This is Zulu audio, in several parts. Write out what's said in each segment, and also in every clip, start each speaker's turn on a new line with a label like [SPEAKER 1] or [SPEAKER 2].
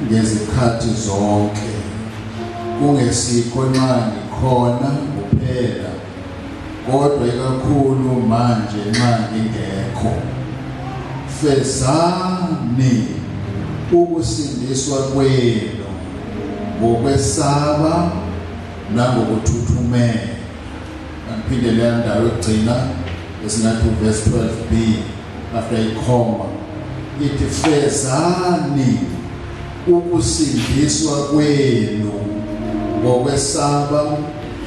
[SPEAKER 1] Ngezikhathi zonke, kungesikho nxa ngikhona kuphela, kodwa ikakhulu manje nxa ngingekho. Fezani ukusindiswa kwenu ngokwesaba nangokuthuthumela. Angiphinde leya ndawo yokugcina esingathi verse 12b after ikhoma ithi fezani ukusindiswa kwenu ngokwesaba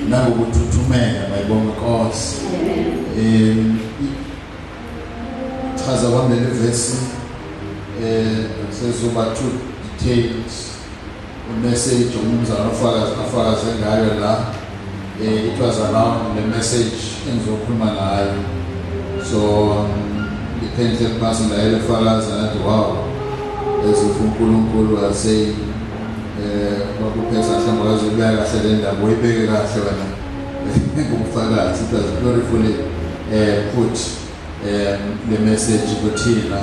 [SPEAKER 1] nangokuthuthumela. Mayibonge Nkosi. Chaza kwami leli verse sezoba two details message umnumzana ofakazi afakaze ngayo la. It was around the message engizokhuluma ngayo, so ngiphendle phansi ngayele fakaza ngathi wow, as if uNkulunkulu was saying bakuphetha mhlawumbe akazobeka kahle le ndaba, uyibeke kahle wena ngobufakazi. It was beautifully put le message kuthina.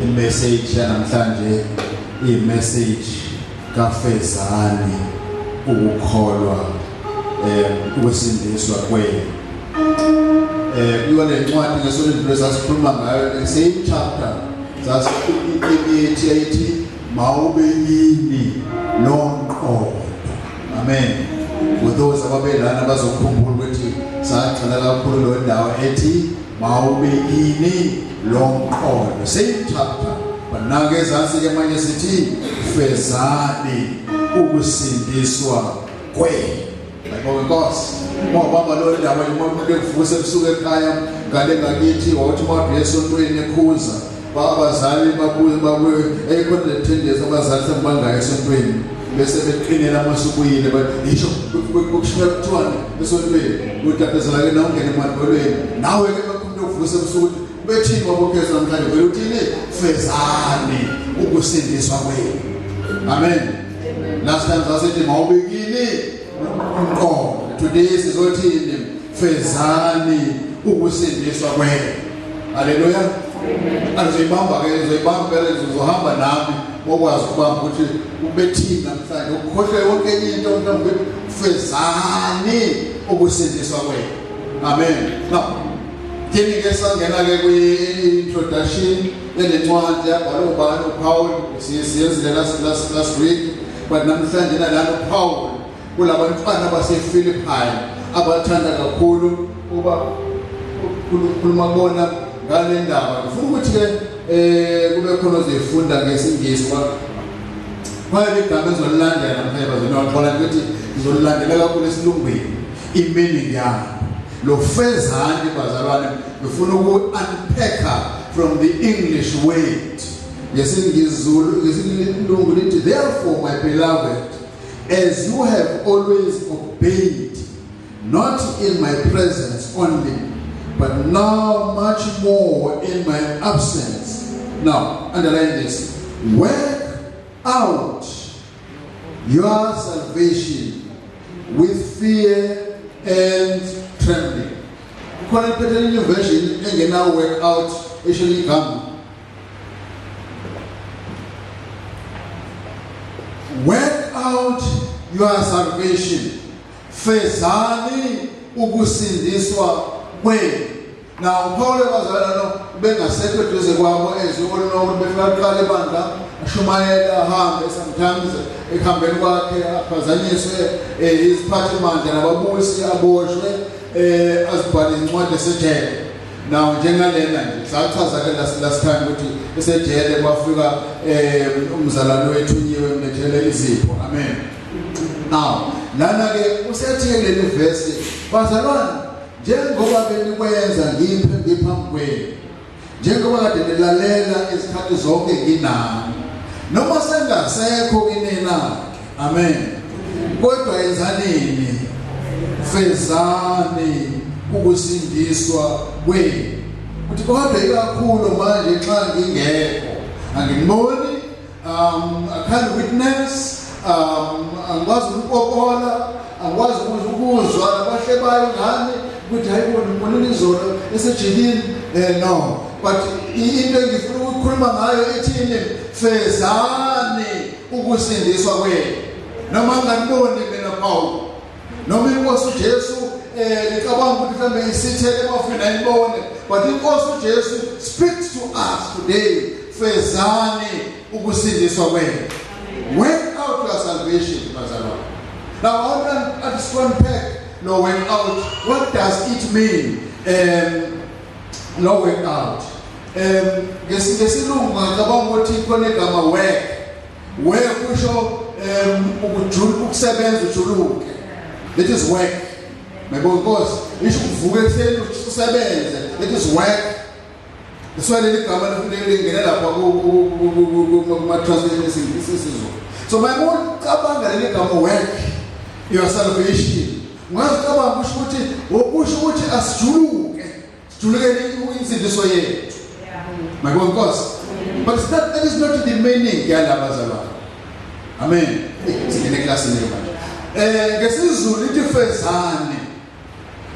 [SPEAKER 1] I-message yanamhlanje i-message kafezani ukukholwa ukusindiswa kwenu. Kuyona incwadi ngesonto edlule sasikhuluma ngayo, the same chapter, sasithi yayithi mawube yini lo mqondo. Amen. For those ababelana bazokhumbula ukuthi sagxila kakhulu lo ndawo ethi mawube yini lo mqondo, same chapter, but now ke ezansi ke manje sithi fezani ukusindiswa kwenu. Ayibonge Nkosi. Uma lo ndaba nje, umuntu ekuvusa ebusuku ekhaya ngale ngakithi, wawuthi uma uye esontweni ekhuza abazali babuye babuye eyikhona le tendency, abazali sekubangayo esontweni bese beqinela uma usubuyile, isho kushiya kuthiwani esontweni, utatazela ke nawe ungene emadolweni nawe ke umuntu okuvusa ebusuku bethini wabokheza namhlanje vele uthini, fezani ukusindiswa kwenu. Amen. Last time sasithi mawubekini umqondo, today sizothini, fezani ukusindiswa kwenu. Haleluya. Azoyibamba ke, uzoyibamba phela, uzohamba nami okwazi ukubamba ukuthi ubethini namhlanje, ukhohlwe yonke into mhlawumbe, fezani ukusindiswa kwenu. Amen. Now thini ke, sangena ke kwi-introduction yalencwadi yabhalwa ubani? UPaul. Siyenzile last week, but namhlanje nalana uPaul kulabantwana basePhilippi abathanda kakhulu uba khuluma kubona ngale ndaba. Ngifuna ukuthi ke kube khona ozoyifunda ngesiNgisi kwaye igama ezolilandela namhlanje bazonothola ukuthi ngizolilandela kakhulu esilungwini i-meaning yalo lo fezani. Bazalwane, ngifuna uku-unpacka from the English word. Ngesingizulu, ngesilungu lithi, "Therefore, my beloved, as you have always obeyed, not in my presence only, but now much more in my absence." Now underline this: "Work out your salvation with fear and trembling." Kukhona iphethe enye version engena "work out", esho igama "work out your salvation", fezani ukusindiswa kwenu. Now Paul, bazalwane, bengasekho eduze kwabo ezwi olunoko, befika kuqala ibandla, ashumayele, ahambe. Sometimes ekuhambeni kwakhe aphazanyiswe iziphathimandla nababusi, aboshwe, azibhale incwadi esejele. Now njengalena nje sachaza ke last time ukuthi esejele kwafika umzalwane wethunyiwe mlethele izipho. Amen. Now lana ke usethi leli verse, bazalwane, njengoba benikwenza ngiphe ngiphambi kwenu, njengoba kade nilalela izikhathi zonke nginani, noma sengasekho kinina, amen, kodwa yenzanini? Fezani ukusindiswa kwenu. Uthi kodwa ikakhulu manje nxa ngingekho, anginiboni, I can't witness, angikwazi ukupopola, angikwazi ukuzwa nabahlebayo ngani ukuthi hayi bo, ngibonile izolo esejikini. No, but into engifuna ukukhuluma ngayo ithini? Fezani. ukusindiswa kwenu. Noma nginganiboni mina Paul, noma inkosi uJesu ngicabanga ukuthi mhlawumbe isithele emafini ayibone, but inkosi uJesu speaks to us today. Fezani ukusindiswa kwenu. Work out your salvation, bazalwane. Now I want to unpack lo work out. What does it mean? Lo work out. Ngesilungu ngicabanga ukuthi khona igama work. Work kusho ukujula, ukusebenza ujuluke. That is work. Maybe Nkosi, isho ukuvuka ekuseni usebenze. That is work. That's leli gama lingena lapha kuma translation esiZulu. So mayikucabanga leli gama work your salvation. Ungazicabanga kusho ukuthi okusho ukuthi asijuluke. Sijulukele insindiso yethu. My God, Nkosi. But it's not, that is not the meaning yalaba bazalwane. Amen. Singene eklasini manje. NgesiZulu ithi fezani.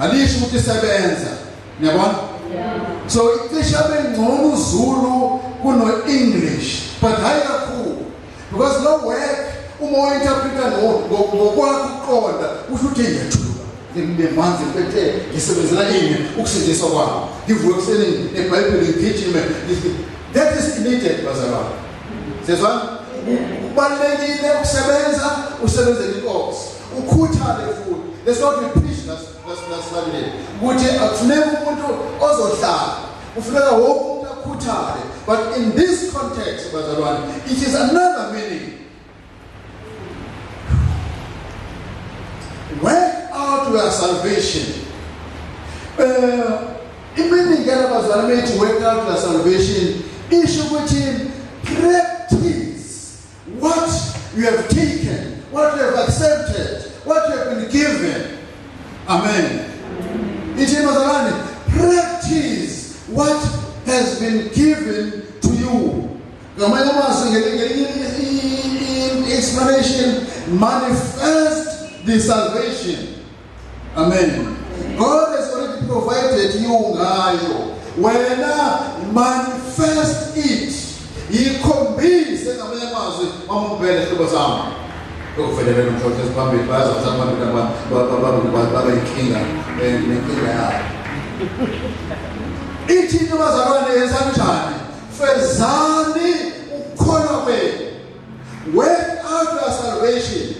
[SPEAKER 1] Alisho ukuthi sebenza. Niyabona? So icishe bengcono uZulu kuno English, but hayi kakhulu. Because no work uma u-interpreta ngokwakho ukuqonda kusho ukuthi ngiyajuluka. Nginemanzi ngiphethe ngisebenzela ini ukusindiswa kwami. Ngivuke ekuseni neBhayibheli ngigijime. That is needed bazalwane. Sezwana? Kubalulekile ukusebenza usebenzele inkosi. Ukhuthale futhi. Let's not be preach last Sunday. Ukuthi akufuneki umuntu ozohlala. Kufuneka wonke umuntu akhuthale. But in this context bazalwane, it is another meaning. Work out your salvation. I-meaning yalabazalwane bethi work out your salvation isho ukuthi practice what you have taken, what you have accepted, what you have been given. Amen. Ithi bazalwane, practice what has been given to you. Ngamanye amazwi, ngelinye explanation, manifest the salvation. Amen. God has already provided you ngayo. Wena manifest it. Yikhombise ngamanye amazwi mamumbele hlobo sami. Okuvelele nomhlophe phambili bayazi phambili abantu baba inkinga nenkinga yabo. Ithi into bazalwane yenza kanjani? Fezani ukukholwa kwenu. Work out your salvation.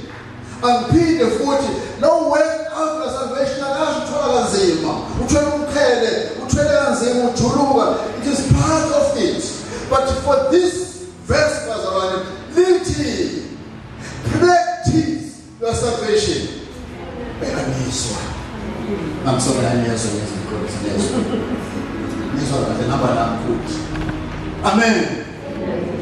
[SPEAKER 1] Angiphinde futhi, no work out your salvation akasho uthola kanzima, uthwele umqhele, uthwele kanzima ujuluka. It is part of it. But for this verse bazalwane lithi practice your salvation. Bekaniswa. I'm sorry, aniyezwa ngezinkosi niyezwa. Nizwa kahle namba nami futhi. Amen.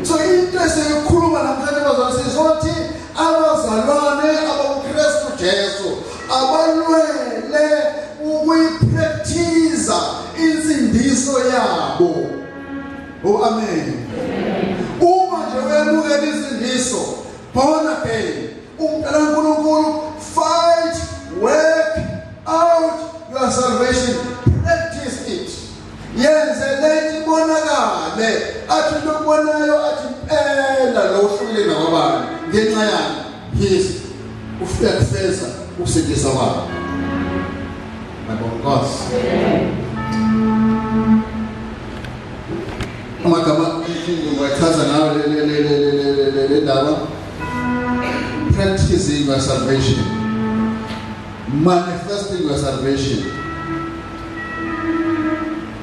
[SPEAKER 1] So into esiyikhuluma namhlanje bazalwane sizothi abazalwane abakuKristu Jesu abalwele ukuyipractice insindiso yabo. Oh amen. Uma nje uyamukela insindiso, born again, umntana kaNkulunkulu, fight, work out your salvation, practice it. Yenze lento ibonakale, athi umuntu okubonayo athi impela lo uhlukile nakwabani ngenxa yani his ufika kufeza ukusindiswa kwakhe. Ngiyabonga Nkosi. Amagama ngiwachaza ngayo le ndaba, practicing your salvation, manifesting your salvation.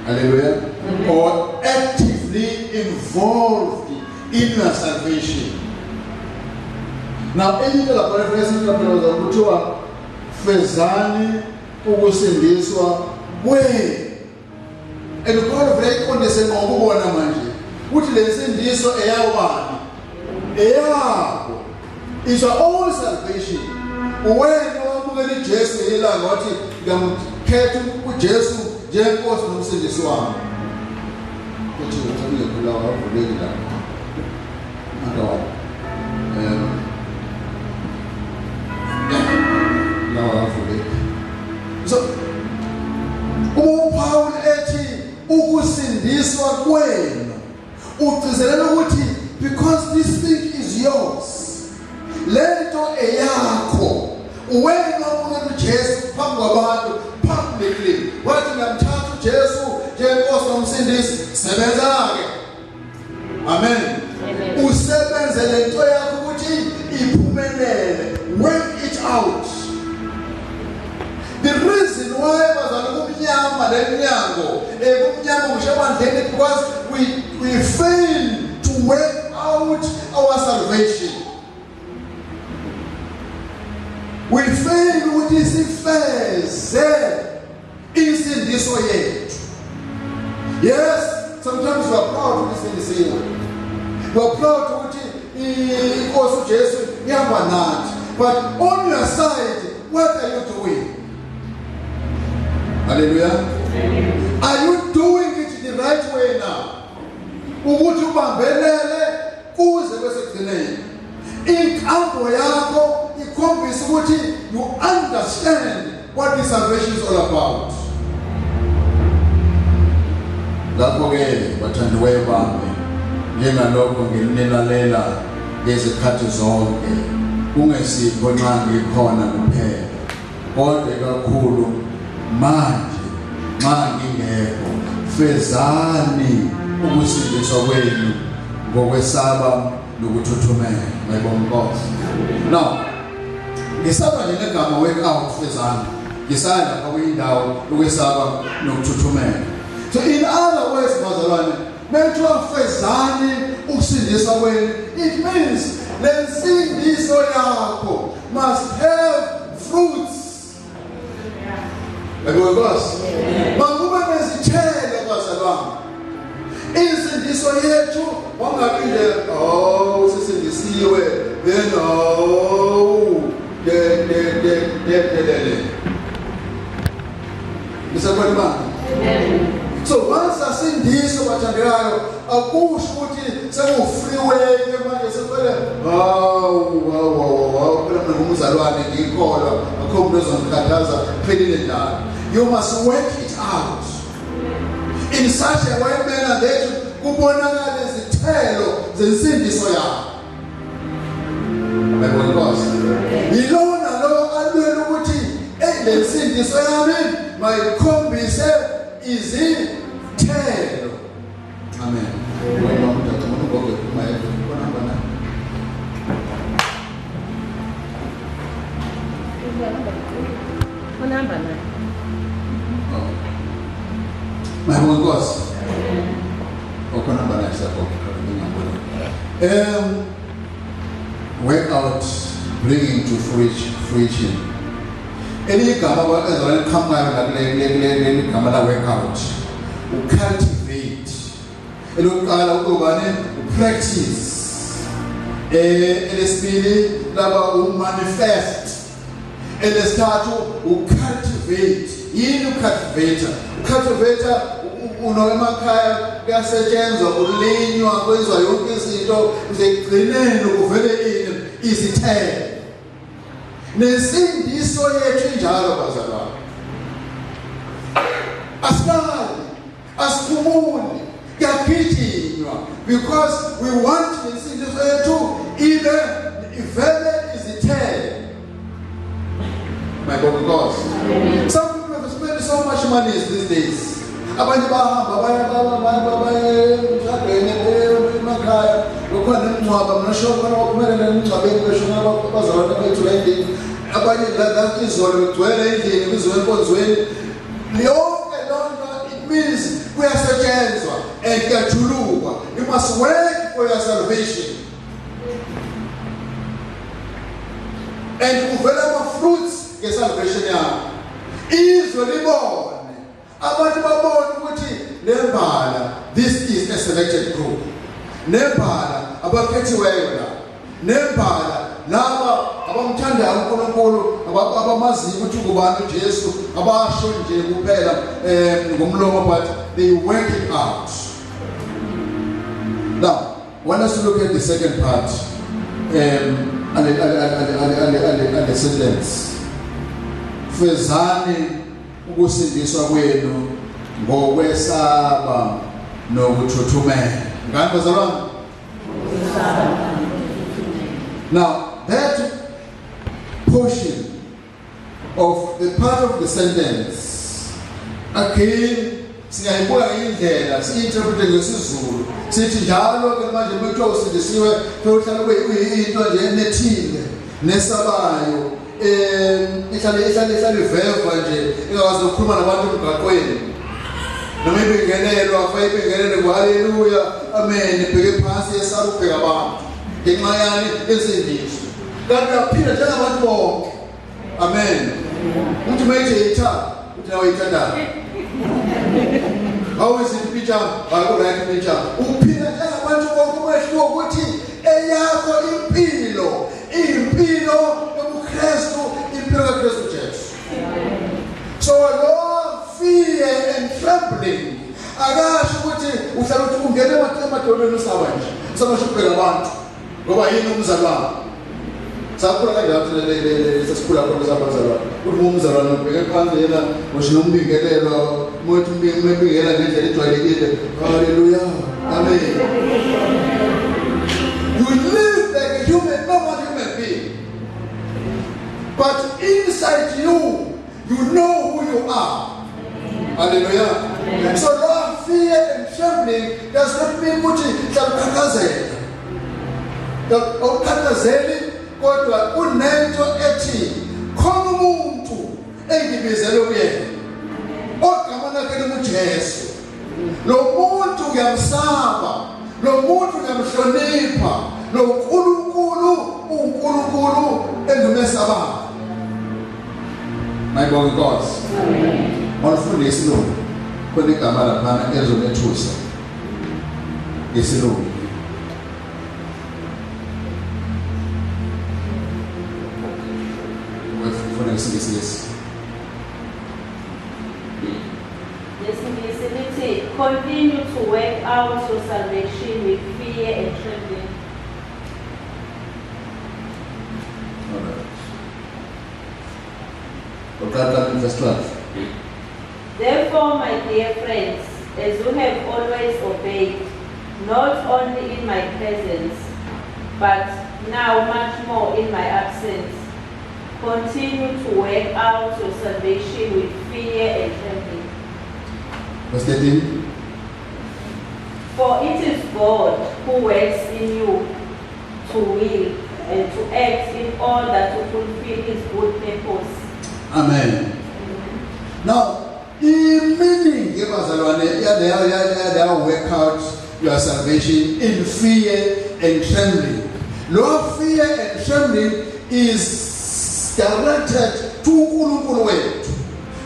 [SPEAKER 1] Hallelujah. Or actively involved in your salvation. Now enye into lapha reference into kuthiwa fezani ukusindiswa kwenu. And uPaul vele iqondise ngqo kubona manje ukuthi le nsindiso eyawani, eyabo. Is your own salvation. Wena wamukela uJesu ngelanga wathi ngiyamkhetha uJesu njengenkosi nomsindisi wami. Uthi uthanda khula wavuleki la. Manje lawa avuleki. So uPaul ethi ukusindiswa kwenu ugcizelela ukuthi because this thing is yours. Uwena owamukela uJesu phambi kwabantu publicly. Wathi ngiyamthatha uJesu njengenkosi nomsindisi. Sebenza-ke. Amen. Usebenze lento yakho ukuthi iphumelele. Work it out. The reason why bazalwane kumnyama leminyango kumnyama ngisho ebandleni because we fail to work out our salvation. We fail ukuthi sifeze insindiso yethu. Yes, sometimes we are proud ukuthi sindisiwe. We are proud ukuthi inkosi uJesu ihamba nathi. But on your side, what are you doing? Hallelujah. Are you doing it the right way now? Ukuthi ubambelele kuze kwesekugcineni. Inkambo yakho ikhombisa ukuthi you understand what the salvation is all about. Ngakho-ke bathandiweyo bami, njengalokho nginilalela ngezikhathi zonke, kungesikho nxa ngikhona kuphela, kodwa ikakhulu manje nxa ngingekho, fezani ukusindiswa kwenu ngokwesaba nokuthuthumela. Ngayibonga inkosi. Now, ngisaba nje negama work out fezani. Ngisaya lapha kuyindawo yokwesaba nokuthuthumela. So in other words, bazalwane, mekuthiwa fezani ukusindiswa kwenu, it means le nsindiso yakho must have fruits. Yebo Nkosi. Makube nezithelo bazalwane. Insindiso yethu wangabi nje oh sisindisiwe then oh de de de de de de de. Ngisakhona baba. So once asindiswa bathandekayo akusho ukuthi seku-free way ke manje sekufanele hawu hawu hawu hawu phela mina ngumzalwane ngikholwa akho umuntu ozongikhathaza phelile njalo. You must work it out in such a way manner that kubonakale izithelo zensindiso yakho. Yebo Nkosi. Yilona lo alwela ukuthi eyi le nsindiso yami mayikhombise izithelo. Amen. Wena umdada umuntu ugogo ephuma yedwa khona hamba naye.
[SPEAKER 2] Khona hamba naye.
[SPEAKER 1] Oh. Mayibonga Nkosi. Okhona hamba naye siyabonga. Ngingabona. Work out bringing to fruition. Elinye igama ezalwane liqhamukayo la kule kule kule leli gama la work out. Ucultivate. Elokuqala ukubani upractice. Elesibili laba umanifest. Elesithathu ucultivate. Yini ucultivator? Ucultivator uno emakhaya kuyasetshenzwa kulinywa kwenziwa yonke izinto kuze kugcineni kuvele ini izithelo. Nensindiso yethu injalo bazalwane. Asilali, asiphumuli, kuyagijinywa because we want nensindiso yethu ibe ivele izithelo. My God, God. Some people have spent so much money these days. Abanye bahamba baya baya baya baya emshadweni emakhaya kukhona imingcwabo mina sho khona baphumelele emingcwabeni beshona abazalwane bethu la endlini abanye la izolo begcwele endlini kuziwe enkonzweni yonke lonto it means kuyasetshenzwa and kuyajulukwa. You must work for your salvation and kuvela ama-fruits nge-salvation yakho izwe libone abantu babone ukuthi nembala this is a selected group nembala abakhethiweyo la nembala laba abamthandayo uNkulunkulu abamaziyo ukuthi ubani uJesu abasho nje kuphela ngomlomo but they work it out. Now I want us to look at the second part ale ale ale ale ale ale ale sentence. Fezani ukusindiswa kwenu ngokwesaba nokuthuthumela. Ngani bazalwane? Now that portion of the part of the sentence. Again, singayibuka indlela si-interprete ngesiZulu sithi njalo ke manje kuthiwa usindisiwe uhlala kuyinto nje enethile nesabayo ihlale ihlale ihlale iveva nje ingakwazi ukukhuluma nabantu emgaqweni noma ibingelelwa fa ibingelele kuhaleluya amen ibheke phansi yesaba ukubheka abantu ngenxa yani insindiso kanti uyaphila njengabantu bonke. Amen. Uthi mayithi itha, uthi nawe ithandayo. How is it picture? Hayi right picture. Uphila njengabantu bonke umehluko ukuthi eyakho impilo, impilo yobuKristu, impilo kaKristu Jesu. So lo fear and trembling akasho ukuthi uhlala uthi ungena emadolweni usaba nje. Usaba nje ukubheka abantu. Ngoba yini umzalwane? Sakhula kanjalo thina le le le sesikhula khona sabazalwane. Uthi umzalwane ubheke phansi yena ngisho nombingelelwa, umuntu umbingela ngendlela ejwayelekile. Hallelujah. Amen. You live like a human, normal human being. But inside you, you know who you are. Hallelujah. So love, fear and trembling does not mean ukuthi hlawukhathazela. Awukhathazeli kodwa kunento ethi khona umuntu engibizelwe kuyena. Ogama lakhe linguJesu. Lo muntu ngiyamsaba, lo muntu ngiyamhlonipha, lo Nkulunkulu uNkulunkulu engimesabayo. Mayibonge inkosi. Mawufunda isilungu khona igama laphana elizonethusa ngesilungu. Ufuna isingisi yes.
[SPEAKER 2] Lesingisi lithi continue to work out your salvation with fear and trembling.
[SPEAKER 1] All right. Uqala verse 12.
[SPEAKER 2] Therefore, my dear friends, as you have always obeyed, not only in my presence, but now much more in my absence, continue to work out your salvation with fear and trembling.
[SPEAKER 1] Verse 13.
[SPEAKER 2] For it is God who works in you to will and to act in order to fulfill his good purpose.
[SPEAKER 1] Amen. Now, i-meaning yebazalwane yaleyo yaleyo work out your salvation in fear and trembling. Lo fear and trembling is directed to uNkulunkulu wethu.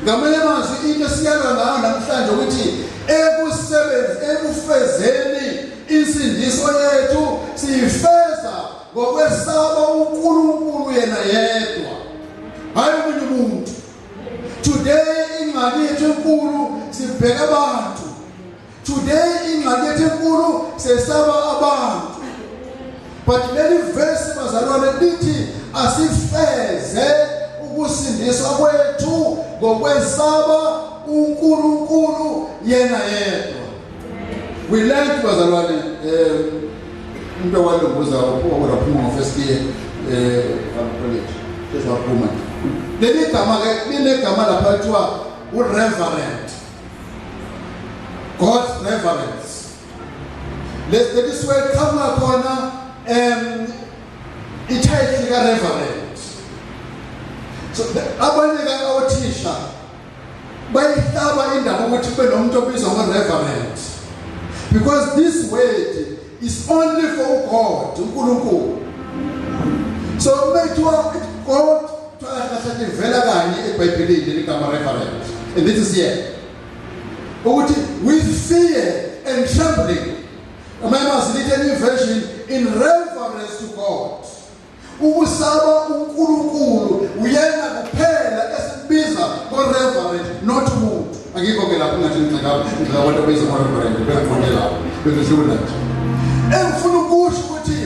[SPEAKER 1] Ngamanye amazwi into esiyalwa ngayo namhlanje ukuthi ekusebenzi ekufezeni insindiso yethu siyifeza ngokwesaba uNkulunkulu yena yedwa hayi omunye umuntu. Today ingxaki yethu enkulu sibheka abantu. Today ingxaki yethu enkulu sesaba abantu. But leli verse bazalwane lithi asifeze ukusindiswa kwethu ngokwesaba uNkulunkulu yena yedwa. We learned bazalwane umuntu owalunguza waphuma ngo-first year college sesaphuma nje. Leli gama ke linegama lapha kuthiwa ureverend. God's reverence. Lesi word qhamuka khona i-title ka-reverend. So abanye ke othisha bayihlaba indaba ukuthi kube nomuntu obizwa ngo-reverend because this word is only for God, uNkulunkulu. So uma kuthiwa God kuthiwa kahle ivela kanye eBhayibhelini leli gama reverend. And this is here. Ukuthi with fear and trembling. Amanye amazwi lithi enye version in reverence to God. Ukusaba uNkulunkulu uyena kuphela esibiza ngo-reverend not umuntu. Angikho ke lapho ngathi ngigxeka ngigxeka abantu ababiza ngo-reverend bengaqonde lapho bengidlula nje. Engifuna ukusho ukuthi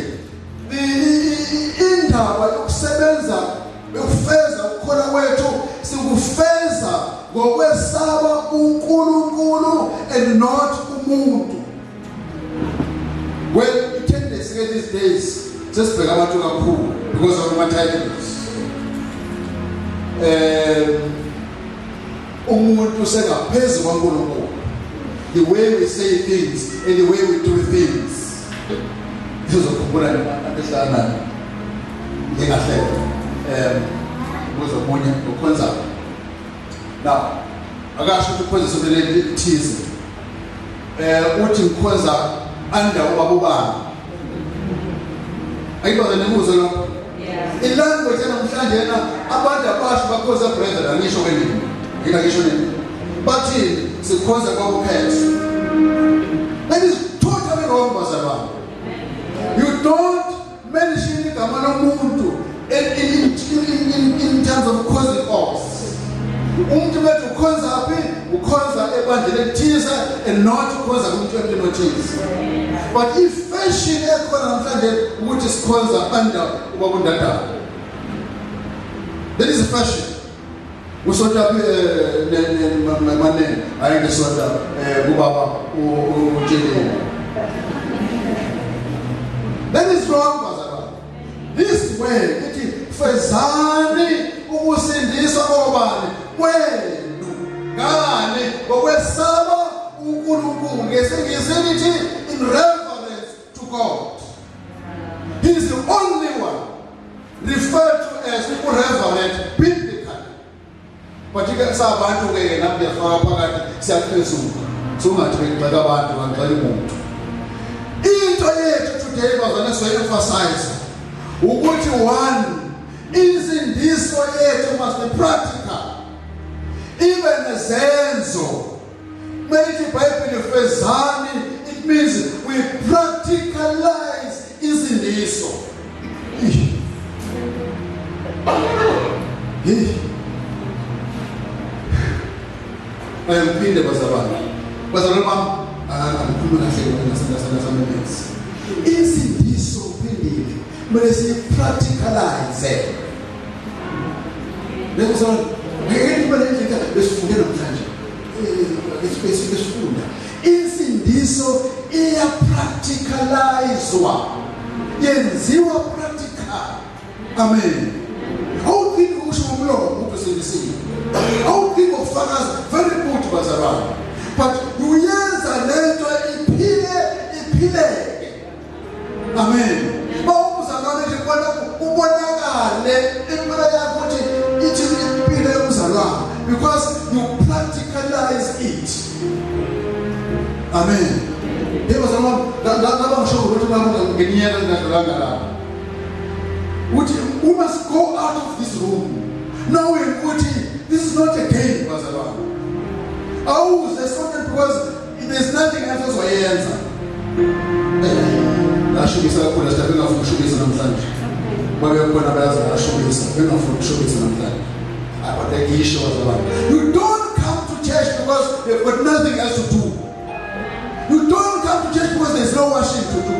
[SPEAKER 1] indaba yokusebenza yokufeza ukukholwa kwethu sikufeza ngokwesaba uNkulunkulu and not umuntu. Well, i-tendency ke these days sesibheka abantu kakhulu because of ama-titles. Umuntu sengaphezu kwaNkulunkulu, the way we say things and the way we do things. Sizokhumbula nje ehlala nayo ngingahleka kuze omunye ukhonza. Now akasho ukuthi ukhonza esontweni elithize, uthi ngikhonza under ubaba ubani. Ayibaze nibuze lokho. Ilanguage namhlanje yena abantu abasho bakhonza brethren, angisho ke nini, ngingasho nini, bathi sikhonza kwakuphethe. That is totally wrong, bazalwane. You don't mention igama lomuntu in terms of causing us. Umuntu bethi ukhonza phi, ukhonza ebandleni elithize and not ukhonza kumuntu emntwini othize. But i-fashion ekhona namhlanje ukuthi sikhonza under ubaba undadana, that is a fashion. Usonta phi manene? Hayi, ngisonta kubaba uTsheleni. That is wrong, bazalwane. This way ithi fezani ukusindiswa kobani kwenu ngani ngokwesaba uNkulunkulu. NgesiNgisi lithi in reverence to God. He is the only one referred to as ureverent biblically. But ke sabantu ke nami ngiyafaka phakathi, siyaphezulu. Sungathi ngigxeka abantu, ngigxeka umuntu. Into yethu today, bazalwane, soyi-emphasize ukuthi one, insindiso yethu must be practical, ibe nezenzo. Mayithi iBhayibheli fezani, it means we practicalize insindiso. Ih. Hey. Ayangiphinde bazalwane. Bazalwane bami, angikhulumi kahle ngasememezi. Insindiso phindile kumele siyi-practicalize. Leso sona ngeke nibe nendlela besifunde namhlanje. Besifunda. Insindiso iya practicalizwa. Yenziwa practical. Amen. Awudingi ukusho ngomlomo ukuthi usindisiwe. Awudingi ukufakaza, very good bazalwane. But uyenza lento iphile, iphileke. Amen. Bawumzalwane nje kubona kubonakale impilo yakho ukuthi ithi impilo yomzalwane because you practicalize it. Amen. Yebo bazalwane, laba ngisho ukuthi baba ngeninyaka ngingadlulanga lapho. Uthi we must go out of this room knowing ukuthi this is not a game, bazalwane. Awuze sonke because there's nothing else ozoyenza. Ngashubisa kakhulu sithe bengafuni ukushubisa namhlanje. Babe khona bayazi ngashubisa, bengafuni ukushubisa namhlanje. Kodwa ngisho bazalwane. You don't come to church because you've got nothing else to do. You don't come to church because there's no washing to do.